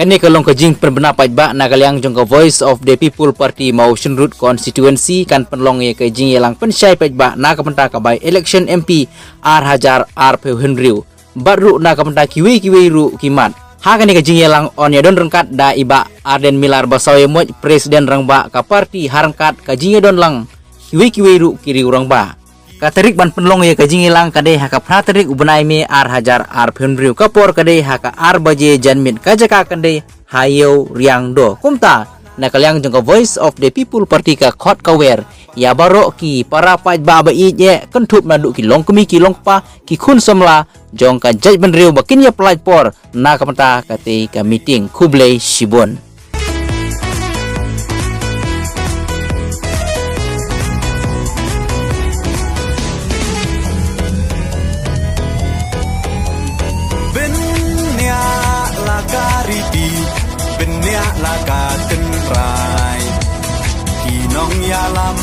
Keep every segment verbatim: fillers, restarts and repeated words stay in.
Kane ka long ka jingpynbna paidbah na ka liang jong ka Voice of the People Party Mawshynrut Constituency, kan pynlong ïa ka jingïalang pynshai paidbah na ka bynta ka by election M P ar hajar arphew hynriew. Bad ruh na ka bynta kiwei kiwei ruh ki mat. Ha kane ka jingïalang yn ïadon ryngkat da i Bah Ardent Miller Basaiawmoit, President Rangbah ka party, ha ryngkat ka jingïadon lang kiwei kiwei ruh ki riew rangbah. Ka tarik ban pynlong ïa ka jingïalang ka dei ha ka phra tarik u bnai May ar hajar arphew hynriew, ka por ka dei ha ka ar baje janmiet, ka jaka kan dei ha Ïew Riang Do. Kumta, na ka liang jong ka Voice of the People Party ka khot ka wer ïa baroh ki para paidbah ba ïeit, eh, kynthup naduh ki longkmie ki longkpa, ki khun samla jong ka jaitbynriew ba kin ïa pyllait por na ka bynta katei ka meeting. Khublei shibun. Bniah la ka riti, bniah la ka tynrai. Ki nongïalam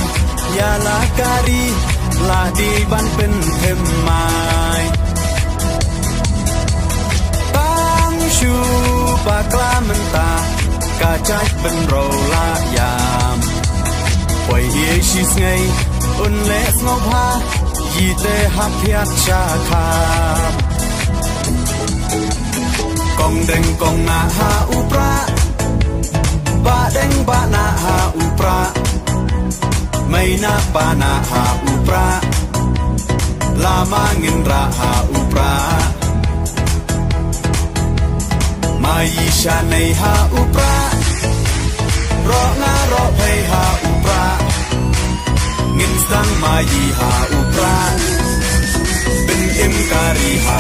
ïa la ka ri la dei ban pynthymmai. Tang shu bakla mynta, ka jaitbynriew la ïam. Poi ïa shi sngi un leh sngewbha, ïa te hap thiat sha kham. Kong Deng Kong Nah ha u Prah, Bah Deng Bah Nah ha u Prah, Mei Nah Bah Nah ha u Prah, Lama Ngin Rah ha u Prah, Maï Shanei ha u Prah, Roh Nga Roh Phei ha u Prah, Ngin Sdang Maï ha u Prah, Bin Im Kari ha